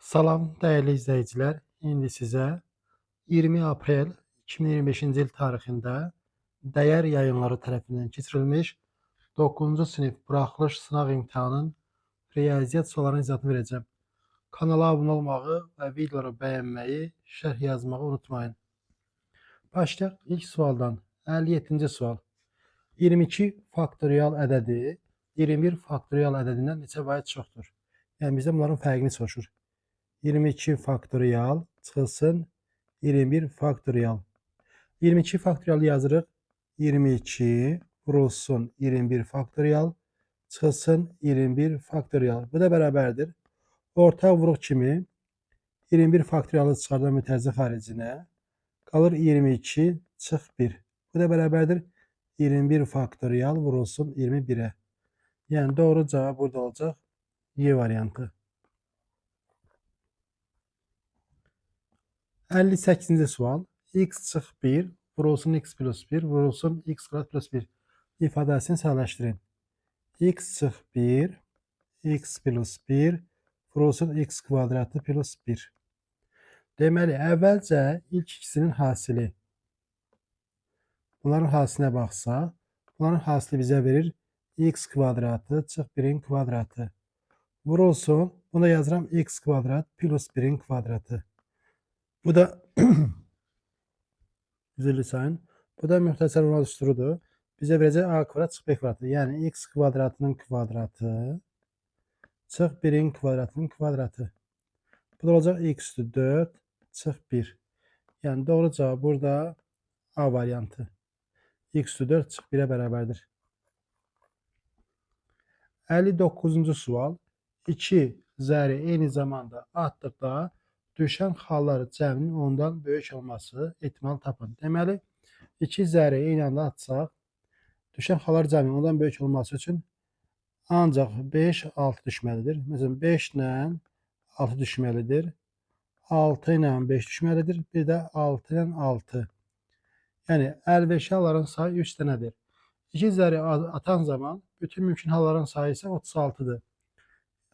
Salam dəyərli izləyicilər. İndi sizə 20 aprel 2025-ci il tarixində Dəyər Yayınları tərəfindən keçirilmiş 9-cu sinif buraxılış sınaq imtahanının riyaziyyat suallarının izahatını verəcəm. Kanala abunə olmağı və videoları bəyənməyi, şərh yazmağı unutmayın. Başlayaq ilk sualdan. 57-ci sual. 22 faktorial ədədi 21 faktorial ədədindən neçə vahid çoxdur? Yəni bizdən bunların fərqini soruşur. 22 faktorial çıxılsın 21 faktorial. 22 faktorial yazırıq. 22 vurulsun 21 faktorial çıxılsın 21 faktorial. Bu da bərabərdir. Ortaq vuruq kimi 21 faktorialı çıxardan mütərzə xaricinə qalır 22 çıx 1. Bu da bərabərdir. 21 faktorial vurulsun 21'e. Yəni doğru cavab burada olacaq. Y variantı. 58-ci sual. X çıx 1 vurulsun x plus 1 vurulsun x kvadrat plus 1 ifadəsini sadələşdirin. X çıx 1 x plus 1 vurulsun x kvadratı plus 1. Deməli, əvvəlcə ilk ikisinin hasili. Bunların hasilinə baxsaq, bunların hasili bizə verir x kvadratı çıx 1-in kvadratı. Vurulsun, bunu da yazıram x kvadrat plus 1-in kvadratı. Bu da üzrlü sayın. Bu da müxtəsər vurma düsturudur. Bizə verəcək a kvadrat çıx b kvadratı. Yəni x kvadratının kvadratı çıx 1-in kvadratının kvadratı. Bu da olacaq x üstü 4 çıx 1. Yəni doğru cavab burada A variantı. X üstü 4 çıx 1'e bərabərdir. 59-cu sual. 2 zəri eyni zamanda atdıqda düşən xallar cəminin ondan böyük olması ehtimal tapın. Deməli, 2 zəri eyni anda atsaq, düşən xallar cəminin ondan böyük olması üçün ancaq 5, 6 düşməlidir. Məsələn, 5 ilə 6 düşməlidir. 6 ilə 5 düşməlidir. Bir də 6 ilə 6. Yəni, əlverişli halların sayı 3 dənədir. 2 zəri atan zaman bütün mümkün halların sayı isə 36-dır.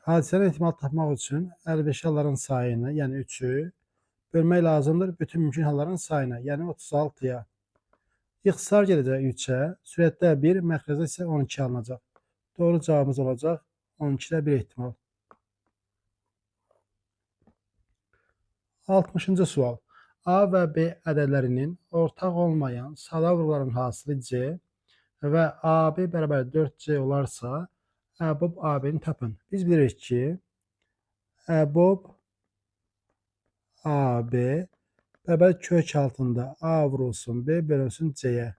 Hadisənin ehtimal tapmaq üçün əlverişli halların sayını, yəni 3-ü bölmək lazımdır bütün mümkün halların sayına, yəni 36-ya. İxtisar gələcək 3-ə, sürətdə 1, məxrəcdə isə 12 alınacaq. Doğru cavabımız olacaq 12-də 1 ehtimal. 60-cı sual. A və B ədədlərinin ortaq olmayan sada vurğuların hasılı C və AB bərabər 4C olarsa, əbob AB-ni tapın. Biz bilirik ki, əbob AB bərabər kök altında A vurulsun B bölünsün C-yə.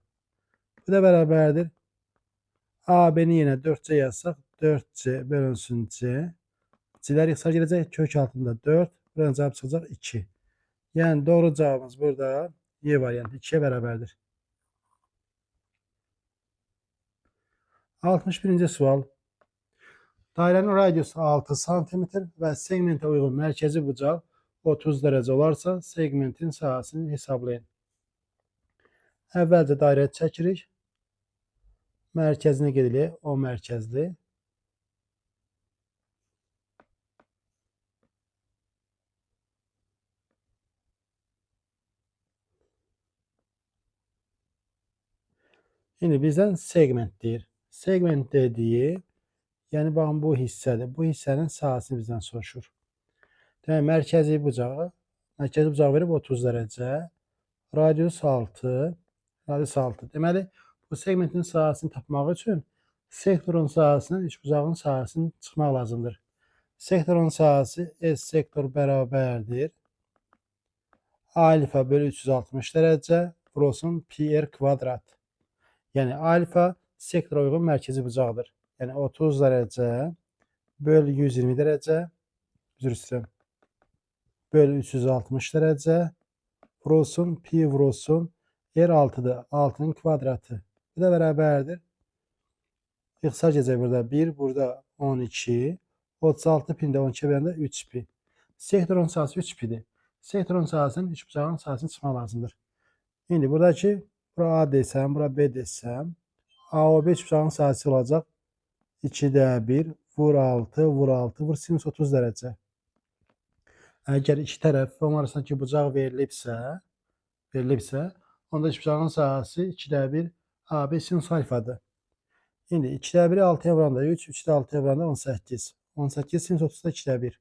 Bu da bərabərdir. AB-ni yenə 4C yazsaq, 4C bölünsün C. C-lər ixtisar gələcək. Kök altında 4. Buradan cavab çıxacaq 2. Yəni doğru cavabımız burada Y variantı 2-yə bərabərdir. 61-ci sual. Dairənin radiusu 6 sm və segmentə uyğun mərkəzi bucaq 30 dərəcə olarsa, segmentin sahəsini hesablayın. Əvvəlcə dairə çəkirik. Mərkəzinə gedirik, o mərkəzli. İndi bizdən segment deyir. Segment dediyi, yəni baxın bu hissədir. Bu hissənin sahəsini bizdən soruşur. Demək, mərkəzi bucağı verib 30 dərəcə, radius 6, radius 6. Deməli, bu segmentin sahəsini tapmaq üçün sektorun sahəsindən üçbucağın sahəsini çıxmaq lazımdır. Sektorun sahəsi S sektor bərabərdir. Alfa bölü 360 dərəcə vurulsun pi r kvadrat. Yəni alfa sektora uyğun mərkəzi bucaqdır. Yəni 30 dərəcə böl 120 dərəcə, üzr istəyirəm, böl 360 dərəcə vurulsun pi vurulsun r 6-dır. 6-nın kvadratı. Bu da bərabərdir. İxtisar gələcək burada 1, burada 12. 36 pini də 12-yə verəndə 3 pi. Sektorun sahəsi 3 pidir. Sektorun sahəsinin üçbucağın sahəsini çıxmaq lazımdır. İndi buradakı bura A desəm, bura B desəm, AOB üçbucağın sahəsi olacaq 2-də 1 vur 6, vur 6, vur sinus 30 dərəcə. Əgər iki tərəf və onun arasındakı bucaq verilibsə, onda üçbucağın sahəsi 2-də 1 AB sinus alfadır. İndi 2-də 1-i 6-ya vuranda 3, 3-də 6-ya vuranda 18. 18 sinus 30-da 2-də 1.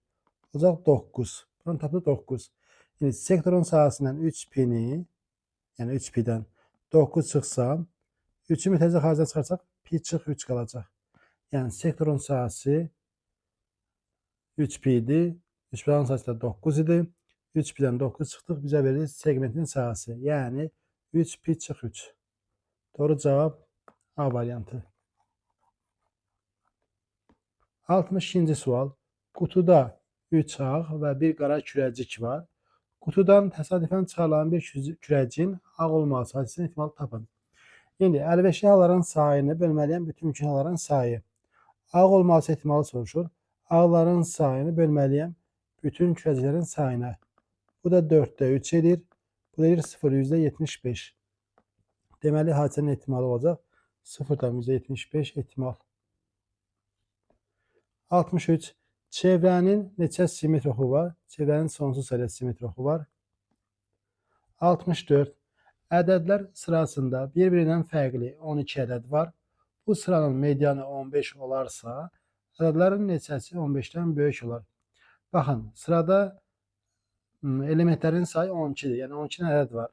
Olacaq 9. Bunu tapdıq 9. İndi sektorun sahəsindən 3 pini, yəni 3 pidən 9 çıxsam, 3-ü mütəcilə xaricdən çıxarsaq, pi çıx 3 qalacaq. Yəni sektorun sahəsi 3 pi idi. 3 pidən sahəsi də 9 idi. 3 pidən 9 çıxdıq, bizə verir segmentin sahəsi. Yəni 3 pi çıx 3. Doğru cavab A variantı. 62-ci sual. Qutuda 3 ağ və 1 qara kürəcik var. Qutudan təsadüfən çıxarılan bir kürəciyin ağ olması hadisəsinin ehtimalı tapın. İndi əlverişli halların sayını bölməliyəm bütün mümkün halların sayı. Ağ olması ehtimalı soruşur. Ağların sayını bölməliyəm bütün kürəciklərin sayına. Bu da 4-də 3 edir. Bu da edir 0,75. Deməli, hadisənin ehtimalı olacaq 0,75 ehtimal. 63. Çevrənin neçə simmetri oxu var? Çevrənin sonsuz sayda simmetri oxu var. 64. Ədədlər sırasında bir-birindən fərqli 12 ədəd var. Bu sıranın medianı 15 olarsa, ədədlərin neçəsi 15-dən böyük olar? Baxın, sırada elementlərin sayı 12-dir. Yəni 12 ədəd var.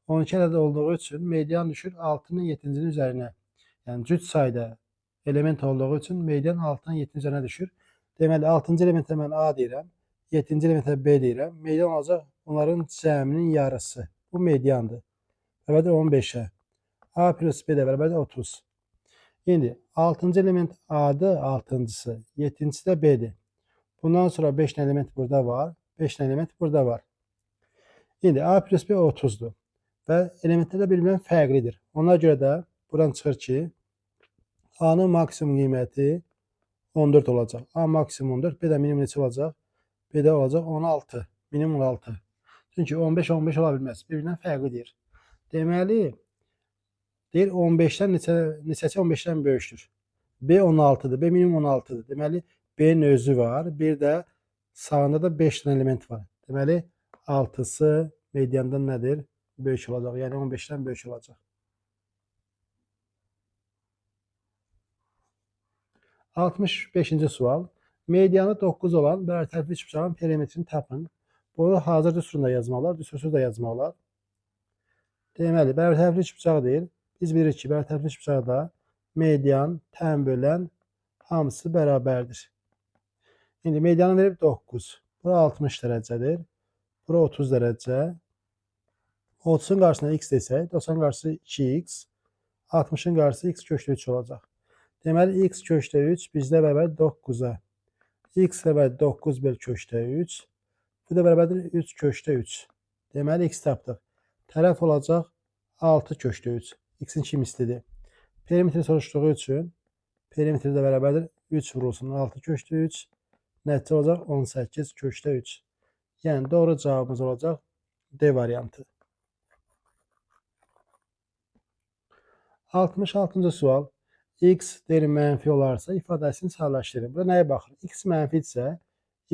12 ədəd olduğu üçün median düşür 6-nın 7-cinin üzərinə. Yəni cüt sayda element olduğu üçün median 6-nın 7-cinin üzərinə düşür. Deməli, 6-cı elementə mən A deyirəm, 7-ci elementə B deyirəm. Median olacaq onların cəminin yarısı. Bu mediandır. Bərabərdir 15-ə. A plus B də bərabərdir 30. İndi 6-cı element A-dır, 6-cısı. 7-cisi də B-dir. Bundan sonra 5 element burada var. 5 element burada var. İndi A plus B 30-dur. Və elementlər də bir-birindən fərqlidir. Ona görə də buradan çıxır ki, A-nın maksimum qiyməti 14 olacaq. A maksimum 14, B də minimum neçə olacaq? B də olacaq 16. Minimum 16. Çünki 15 15 ola bilməz. Bir-birindən fərqlidir. Deməli, deyir 15-dən neçəsi 15-dən böyükdür? B 16-dır. B minimum 16-dır. Deməli, B-nin özü var. Bir də sağında da 5 dənə element var. Deməli, 6-sı mediandan nədir? Böyük olacaq. Yəni 15-dən böyük olacaq. 65-ci sual. Medianı 9 olan bərtərəfli üçbucağın perimetrini tapın. Bunu hazır düsturunda yazmaq olar, düstursuz da yazmaq olar. Deməli, bərtərəfli üçbucaq deyil. Biz bilirik ki, bərtərəfli üçbucaqda median, tən bölən hamısı bərabərdir. İndi medianı verib 9. Bura 60 dərəcədir. Bura 30 dərəcə. 30-un qarşısına x desək, 90-ın qarşısı 2x, 60-ın qarşısı x kökdə 3 olacaq. Deməli, x kökdə 3 bizdə bərabər 9-a. X bərabər 9 böl kökdə 3. Bu da bərabərdir 3 kökdə 3. Deməli, x tapdıq. Tərəf olacaq 6 kökdə 3. X-in kimislidir. Perimetri soruşduğu üçün perimetri də bərabərdir 3 vurulsun 6 kökdə 3. Nəticə olacaq 18 kökdə 3. Yəni, doğru cavabımız olacaq D variantı. 66-cı sual. X deyir mənfi olarsa ifadəsini sadələşdirin. Burada nəyə baxır? X mənfidirsə,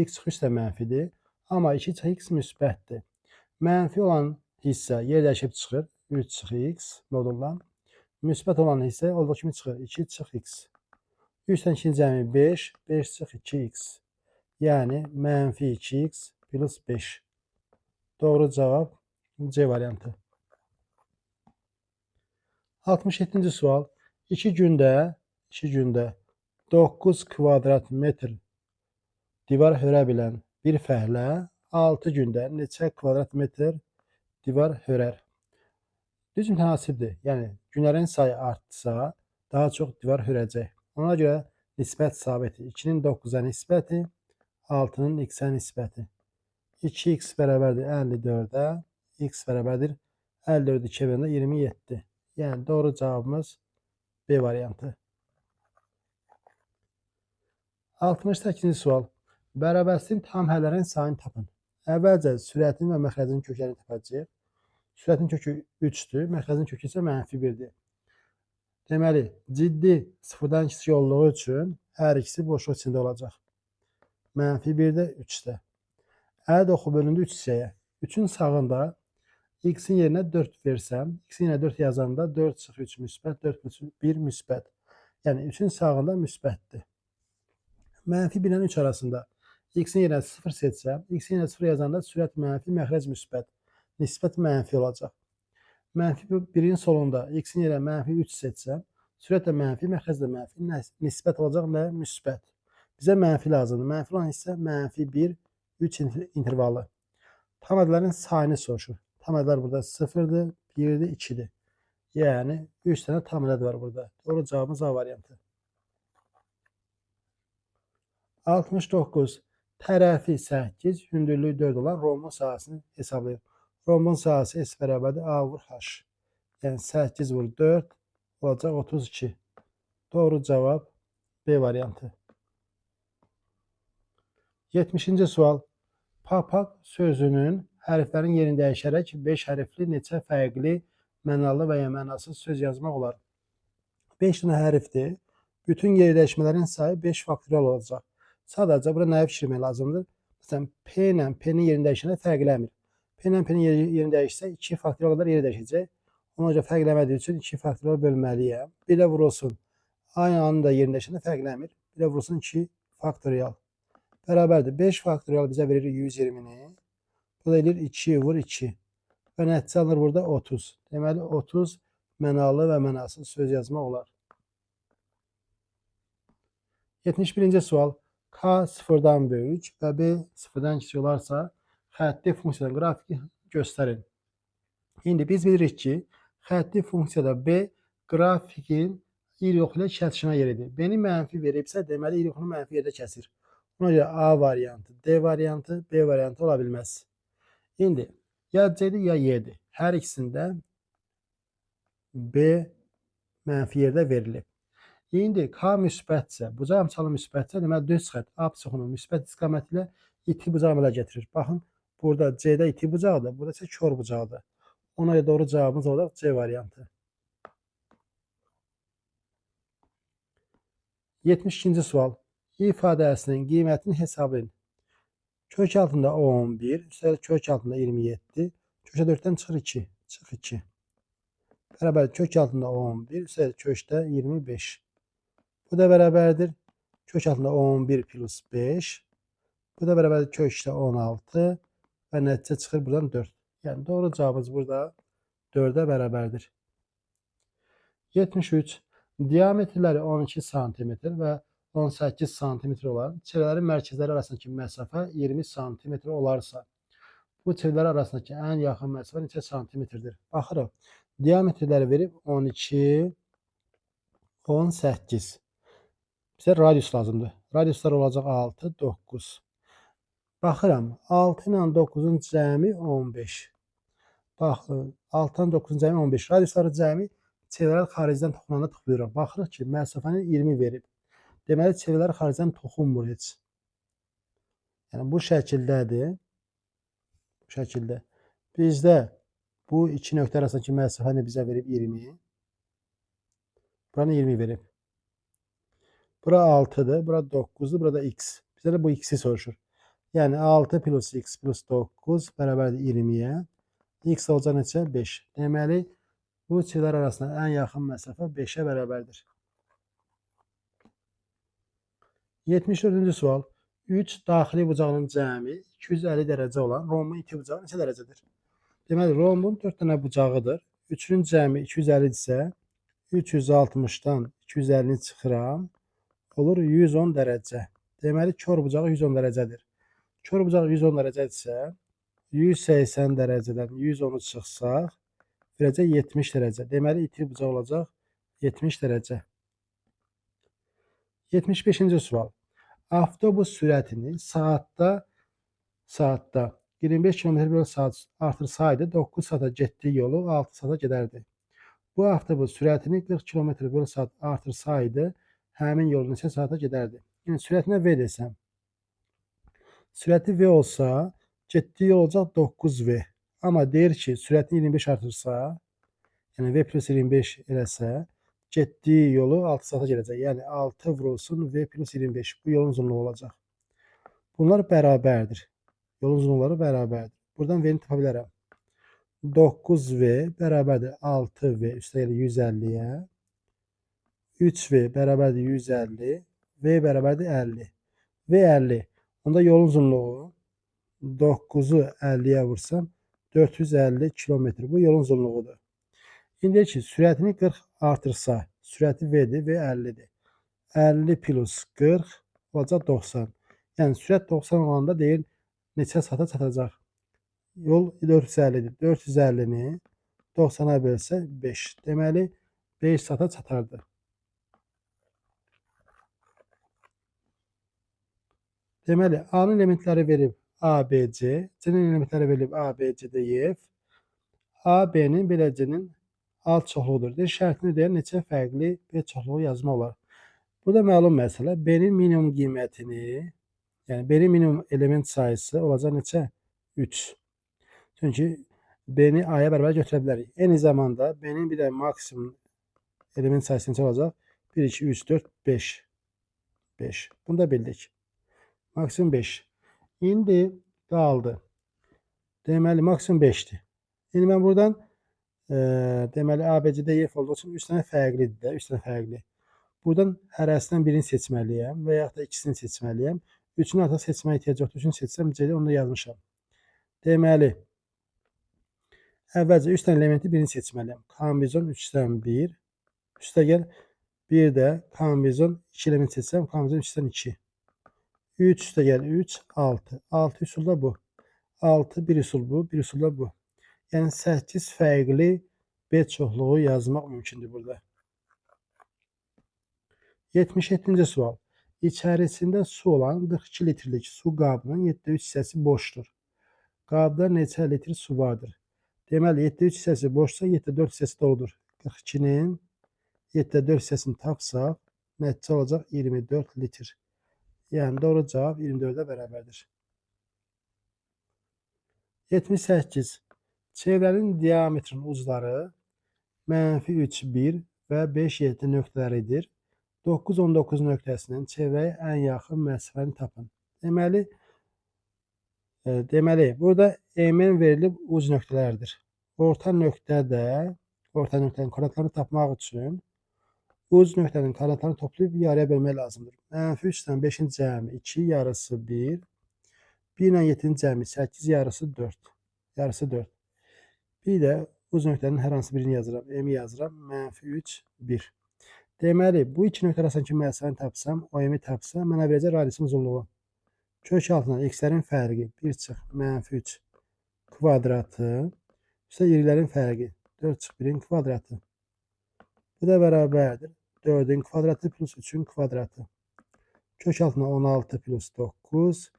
x çıx 3 də mənfidir. Amma 2 çıx x müsbətdir. Mənfi olan hissə yer dəyişib çıxır. 3 çıx x moduldan. Müsbət olan hissə olduğu kimi çıxır. 2 çıx x. 3-dən 2-nin cəmi 5. 5 çıx 2x. Yəni mənfi 2x plus 5. Doğru cavab C variantı. 67-ci sual. 2 gündə 9 kvadrat metr divar hörə bilən bir fəhlə 6 gündə neçə kvadrat metr divar hörər? Düz mütənasibdir. Yəni, günlərin sayı artsa, daha çox divar hörəcək. Ona görə nisbət sabiti 2-nin 9-a nisbəti, 6-nın x-ə nisbəti. 2x bərabərdir 54-ə, x bərabərdir 54-ü 2-yə böləndə 27. Yəni, doğru cavabımız B variantı. 68-ci sual. Bərabərsizliyin tam həllərin sayını tapın. Əvvəlcə sürətin və məxrəcin köklərini tapacağıq. Sürətin kökü 3-dür, məxrəcin kökü isə mənfi 1-dir. Deməli, ciddi sıfırdan kiçik olduğu üçün hər ikisi boşluq içində olacaq. Mənfi 1-də 3-də. Ədəd oxu bölündü 3 hissəyə. 3-ün sağında x-in yerinə 4 versəm, x-in yerinə 4 yazanda 4 çıx 3 müsbət, 4 plus 1 müsbət. Yəni 3-ün sağında müsbətdir. Mənfi 1 ilə 3 arasında x-in yerinə 0 seçsəm, x-in yerinə 0 yazanda sürət mənfi, məxrəc müsbət. Nisbət mənfi olacaq. Mənfi 1-in solunda x-in yerinə mənfi 3 seçsəm, sürət də mənfi, məxrəc də mənfi, nisbət olacaq nə? Müsbət. Bizə mənfi lazımdır. Mənfi olan hissə mənfi 1, 3 intervalı. Tam ədədlərin sayını soruşur. Tam ədədlər burada 0-dır, 1-dir, 2-dir. Yəni 3 dənə tam ədəd var burada. Doğru cavabımız A variantı. 69. Tərəfi 8, hündürlüyü 4 olan rombun sahəsini hesablayın. Rombun sahəsi S bərabərdir A vur H. Yəni 8 vur 4 olacaq 32. Doğru cavab B variantı. 70-ci sual. Papaq sözünün hərflərin yerini dəyişərək 5 hərfli neçə fərqli mənalı və ya mənasız söz yazmaq olar? 5 dənə hərfdir. Bütün yeri dəyişmələrin sayı 5 faktorial olacaq. Sadəcə bura nəyə fikirmək lazımdır? Məsələn, P ilə P-nin yerini dəyişəndə fərq eləmir. P ilə P-nin yerini dəyişsə 2 faktorial qədər yeri dəyişəcək. Ona görə fərq eləmədiyi üçün 2 faktorial bölməliyəm. Bir də vurulsun. A ilə A-nın da yerini dəyişəndə fərq eləmir. Bir də vurulsun 2 faktorial. Bərabərdir. 5 faktorial bizə verir 120-ni. Bu da eləyir 2 vur 2. Və nəticə alınır burada 30. Deməli 30 mənalı və mənasız söz yazmaq olar. 71-ci sual. K sıfırdan böyük və B sıfırdan kiçik olarsa xətti funksiyadan qrafiki göstərin. İndi biz bilirik ki, xətti funksiyada B qrafikin y oxu ilə kəsişmə yeridir. B-ni mənfi veribsə, deməli y oxunu mənfi yerdə kəsir. Ona görə A variantı, D variantı, B variantı ola bilməz. İndi ya C-dir, ya Y-dir. Hər ikisində B mənfi yerdə verilib. İndi K müsbətsə, bucaq əmsalı müsbətsə, deməli düz xətt abs oxunun müsbət istiqaməti ilə iti bucaq əmələ gətirir. Baxın, burada C-də iti bucaqdır, burada isə kor bucaqdır. Ona görə doğru cavabımız olacaq C variantı. 72-ci sual. İfadəsinin qiymətini hesablayın. Kök altında 11, üstəlik kök altında 27, kökə 4-dən çıxır 2, çıx 2. Bərabər kök altında 11, üstəlik kökdə 25. Bu da bərabərdir. Kök altında 11 plus 5. Bu da bərabərdir kökdə 16 və nəticə çıxır buradan 4. Yəni doğru cavabımız burada 4-ə bərabərdir. 73. Diametrləri 12 sm və 18 sm olan çevrələrin mərkəzləri arasındakı məsafə 20 sm olarsa, bu çevrələr arasındakı ən yaxın məsafə neçə santimetrdir? Baxırıq. Diametrləri verib 12, 18. Bizə radius lazımdır. Radiuslar olacaq 6, 9. Baxıram. 6 ilə 9-un cəmi 15. Baxın, 6 ilə 9-un cəmi 15. Radiusları cəmi çevrələr xaricdən toxunanda toxlayırıq. Baxırıq ki, məsafəni 20 verib. Deməli, çevrələr xaricdən toxunmur heç. Yəni, bu şəkildədir. Bu şəkildə. Bizdə bu iki nöqtə arasındakı məsafəni bizə verib 20. Buranı 20 verib. Bura 6-dır, bura 9-dur, burada x. Bizə də bu x-i soruşur. Yəni 6 plus x plus 9 bərabərdir 20-yə. X olacaq neçə? 5. Deməli, bu çevrələr arasında ən yaxın məsafə 5-ə bərabərdir. 74-cü sual. 3 daxili bucağının cəmi 250 dərəcə olan rombun iti bucağı neçə dərəcədir? Deməli, rombun 4 dənə bucağıdır. 3-ün cəmi 250-dirsə, 360-dan 250-ni çıxıram. Olur 110 dərəcə. Deməli, kor bucağı 110 dərəcədir. Kor bucağı 110 dərəcədirsə, 180 dərəcədən 110-u çıxsaq, verəcək 70 dərəcə. Deməli, iti bucaq olacaq 70 dərəcə. 75-ci sual. Avtobus sürətini saatda 25 km bölü saat artırsaydı 9 saata getdiyi yolu 6 saata gedərdi. Bu avtobus sürətini 40 km bölü saat artırsaydı həmin yolu neçə saata gedərdi? Yəni sürətinə V desəm. Sürəti V olsa, getdiyi yol olacaq 9V. Amma deyir ki, sürətini 25 artırsa, yəni V plus 25 eləsə, getdiyi yolu 6 saata gedəcək. Yəni 6 vurulsun V plus 25. Bu yolun uzunluğu olacaq. Bunlar bərabərdir. Yolun uzunluqları bərabərdir. Buradan V-ni tapa bilərəm. 9V bərabərdir 6V üstə gəlir 150-yə. 3V bərabərdir 150. V bərabərdir 50. V 50. Onda yolun uzunluğu 9-u 50-yə vursam 450 kilometr. Bu yolun uzunluğudur. İndi deyir ki, sürətini 40 artırsa, sürəti V-dir, V 50-dir. 50 plus 40 olacaq 90. Yəni sürət 90 olanda deyir neçə saata çatacaq? Yol 450-dir. 450-ni 90-a bölsə 5. Deməli 5 saata çatardı. Deməli A-nın elementləri verib A, B, C. C-nin elementləri verilib A, B, C, D, E, F. A, B-nin belə C-nin alt çoxluğudur. Deyir, şərtini deyir, neçə fərqli B çoxluğu yazma olar. Burada məlum məsələ B-nin minimum qiymətini, yəni B-nin minimum element sayısı olacaq neçə? 3. Çünki B-ni A-ya bərabər götürə bilərik. Eyni zamanda B-nin bir də maksimum element sayısı neçə olacaq? 1, 2, 3, 4, 5. 5. Bunu da bildik. Maksimum 5. İndi qaldı. Deməli, maksimum 5-dir. İndi mən buradan deməli, A, B, C, D, E, F olduğu üçün 3 dənə fərqlidir də, 3 dənə fərqli. Buradan hərəsindən birini seçməliyəm və yaxud da ikisini seçməliyəm. Üçünü artıq seçməyə ehtiyac yoxdur. Üçünü seçsəm C-də onu da yazmışam. Deməli, əvvəlcə 3 dənə elementi birini seçməliyəm. Kombinasyon 3-dən 1. Üstə gəl, bir də kombinasyon 2 element seçsəm, kombinasyon 3-dən 2. 3 üstə gəl 3, 6. 6 üsul da bu. 6 bir üsul bu, bir üsul da bu. Yəni 8 fərqli B çoxluğu yazmaq mümkündür burada. 77-ci sual. İçərisində su olan 42 litrlik su qabının 7,3 hissəsi boşdur. Qabda neçə litr su vardır? Deməli 7,3 hissəsi boşsa 7,4 hissəsi doludur. 42-nin 7,4 hissəsini tapsaq nəticə olacaq 24 litr. Yəni doğru cavab 24-ə bərabərdir. 78. Çevrənin diametrinin ucları -3, 1 və 5, 7 nöqtələridir. 9, 19 nöqtəsinin çevrəyə ən yaxın məsafəni tapın. Deməli, burada MN verilib uc nöqtələrdir. Orta nöqtədə, orta nöqtənin koordinatlarını tapmaq üçün uc nöqtənin koordinatlarını toplayıb yarıya bölmək lazımdır. -3-dən 5-in cəmi 2, yarısı 1. 1 ilə 7-nin cəmi 8, yarısı 4. Yarısı 4. Bir də uc nöqtənin hər hansı birini yazıram. M-i yazıram. -3, 1. Deməli, bu iki nöqtə arasındakı məsafəni tapsam, o M-i tapsam, mənə verəcək radiusun uzunluğu. Kök altından x-lərin fərqi 1 çıx -3 kvadratı. Üstə y-lərin fərqi 4 çıx 1-in kvadratı. Bu da bərabərdir. 4-ün kvadratı plus 3-ün kvadratı. Kök altına 16 plus 9.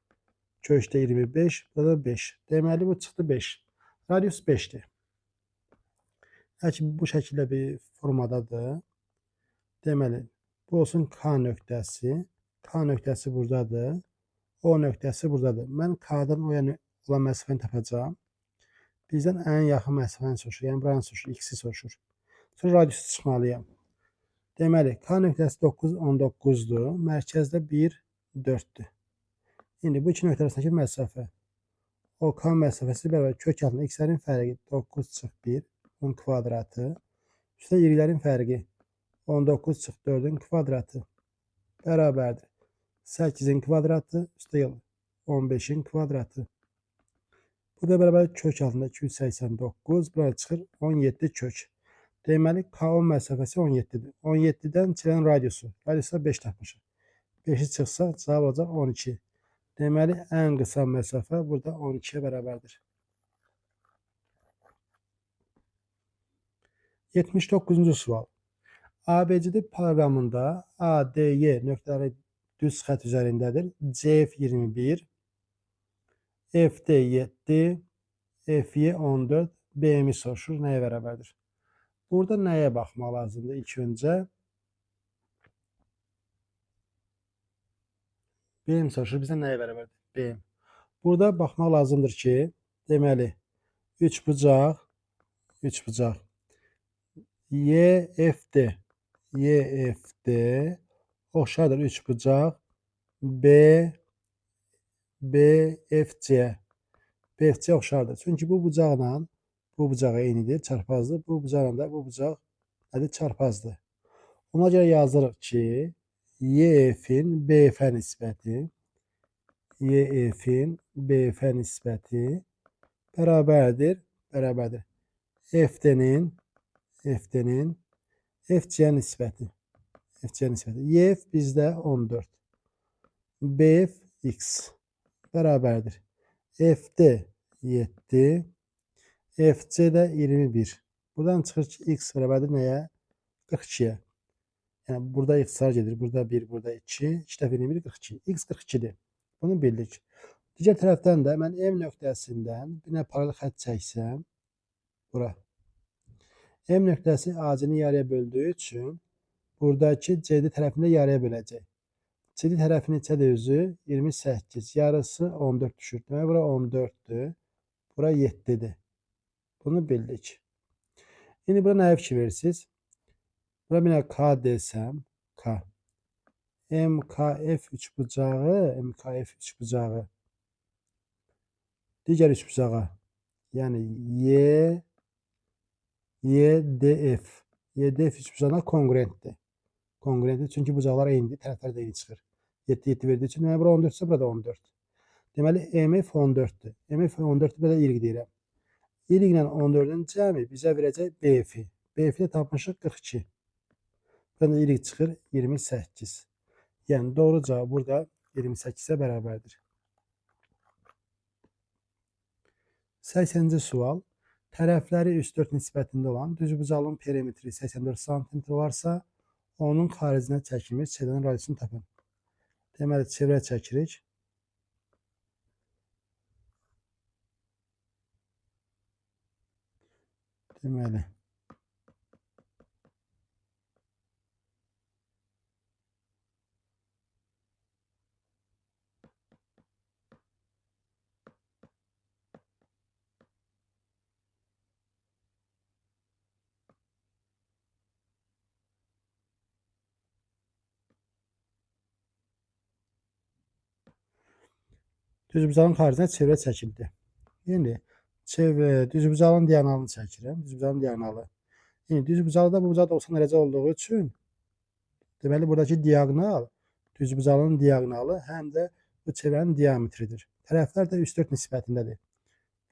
Kökdə 25. Burada da 5. Deməli, bu çıxdı 5. Radius 5-dir. Yəni ki, bu şəkildə bir formadadır. Deməli, bu olsun K nöqtəsi. K nöqtəsi buradadır. O nöqtəsi buradadır. Mən K-dan O-ya olan məsafəni tapacağam. Bizdən ən yaxın məsafəni soruşur. Yəni, buranı soruşur, X-i soruşur. Sonra radiusu çıxmalıyam. Deməli, K nöqtəsi 9, 19-dur. Mərkəzdə 1, 4-dür. İndi bu iki nöqtə arasındakı məsafə. O K məsafəsi bərabər kök altında X-lərin fərqi 9 çıx 1, 10 kvadratı. Üstə Y-lərin fərqi 19 çıx 4-ün kvadratı bərabərdir. 8-in kvadratı, üstə gəl 15-in kvadratı. Bu da bərabər kök altında 289. Burada çıxır 17 kök. Deməli, KO məsafəsi 17-dir. 17-dən çirənin radiusu. Radiusu da 5 tapmışıq. 5-i çıxsa cavab olacaq 12. Deməli, ən qısa məsafə burada 12-yə bərabərdir. 79-cu sual. ABCD paralelogramında ADY nöqtələri düz xətt üzərindədir. CF 21, FD 7, FY 14, BM-i soruşur. Nəyə bərabərdir? Burada nəyə baxmaq lazımdır ilk öncə? BM soruşur. Bizə nəyə bərabərdir? BM. Burada baxmaq lazımdır ki, deməli, üçbucaq, üçbucaq YFD, YFD oxşardır üçbucaq B, BFC. BFC oxşardır. Çünki bu bucaqla bu bucağı eynidir, çarpazdır. Bu bucaqla da bu bucaq nədir? Çarpazdır. Ona görə yazırıq ki, YF-in BF nisbəti YF-in BF nisbəti bərabərdir, bərabərdir. FD-nin FC-yə nisbəti. FC-yə nisbəti. YF bizdə 14. BF X bərabərdir. FD 7. FC də 21. Buradan çıxır ki, X bərabərdir nəyə? 42-yə. Yəni, burada ixtisar gedir. Burada 1, burada 2. 2 dəfə 21, 42. X 42-dir. Bunu bildik. Digər tərəfdən də mən M nöqtəsindən bir nə paralel xətt çəksəm, bura. M nöqtəsi AC-ni yarıya böldüyü üçün buradakı CD tərəfini də yarıya böləcək. CD tərəfi neçədir özü? 28. Yarısı 14 düşür. Demək, bura 14-dür. Bura 7-dir. Bunu bildik. İndi bura nəyə fikir verirsiniz? Bura bir K desəm, K. MKF üçbucağı, MKF üçbucağı digər üçbucağa, yəni Y, YDF, YDF üçbucağına konqurentdir. Konqurentdir, çünki bucaqlar eynidir, tərəflər də eyni çıxır. 7, 7 verdiyi üçün, deməli, bura 14 isə burada 14. Deməli, MF 14-dür. MF 14-dür, belə Y deyirəm. Y ilə 14-ün cəmi bizə verəcək BF-i. BF-i də tapmışıq 42. Buradan da Y çıxır 28. Yəni, doğru cavab burada 28-ə bərabərdir. 80-ci sual. Tərəfləri 3-4 nisbətində olan düzbucaqlının perimetri 84 sm olarsa, onun xaricinə çəkilmiş çevrənin radiusunu tapın. Deməli, çevrə çəkirik. Deməli, düzbucağın xaricinə çevrə çəkildi. İndi düzbucağın diaqonalını çəkirəm. Düzbucağın diaqonalı. İndi düzbucaqda bu bucaq 90 dərəcə olduğu üçün deməli buradakı diaqonal düzbucağın diaqonalı həm də bu çevrənin diametridir. Tərəflər də 3-4 nisbətindədir.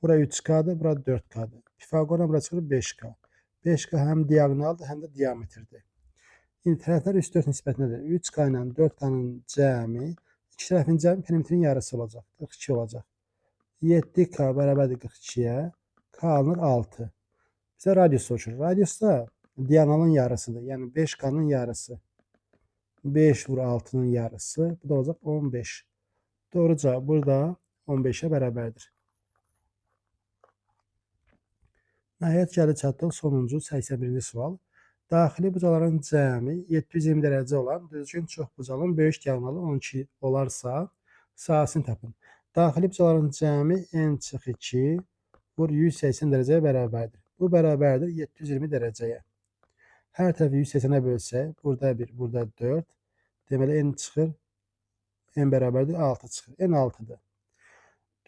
Bura 3K-dır, bura 4K-dır. Pifaqorla bura çıxır 5K. 5K həm diaqonaldır, həm də diametrdir. İndi tərəflər 3-4 nisbətindədir. 3K ilə 4K-nın cəmi İki tərəfin cəmi perimetrin yarısı olacaq. 42 olacaq. 7K bərabərdir 42-yə. K alınır 6. Bizə radius soruşur. Radius da diaqonalın yarısıdır. Yəni 5K-nın yarısı. 5 vur 6-nın yarısı. Bu da olacaq 15. Doğru cavab burada 15-ə bərabərdir. Nəhayət gəlib çatdıq sonuncu 81-ci sual. Daxili bucaqların cəmi 720 dərəcə olan düzgün çoxbucaqlının böyük diaqonalı 12 olarsa, sahəsini tapın. Daxili bucaqların cəmi n çıx 2 vur 180 dərəcəyə bərabərdir. Bu bərabərdir 720 dərəcəyə. Hər tərəfi 180-ə bölsək, burada 1, burada 4. Deməli, n çıxır, n bərabərdir 6 çıxır. N 6-dır.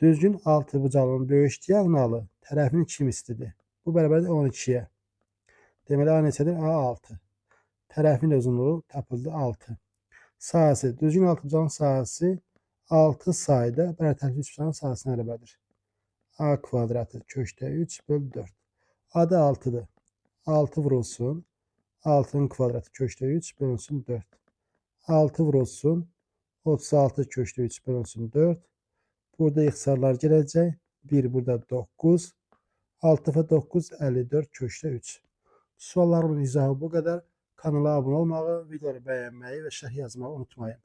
Düzgün altıbucaqlının böyük diaqonalı tərəfinin 2 mislidir. Bu bərabərdir 12-yə. Deməli, A neçədir? A 6. Tərəfin uzunluğu tapıldı 6. Sahəsi, düzgün altıbucağın sahəsi 6 sayda bərtərəfli üçbucağın sahəsinə bərabərdir. A kvadratı kökdə 3 böl 4. A da 6-dır. 6 vurulsun. 6-nın kvadratı kökdə 3 bölünsün 4. 6 vurulsun. 36 kökdə 3 bölünsün 4. Burada ixtisarlar gələcək. 1 burada 9. 6 dəfə 9 54 kökdə 3. Sualların izahı bu qədər. Kanala abunə olmağı, videoları bəyənməyi və şərh yazmağı unutmayın.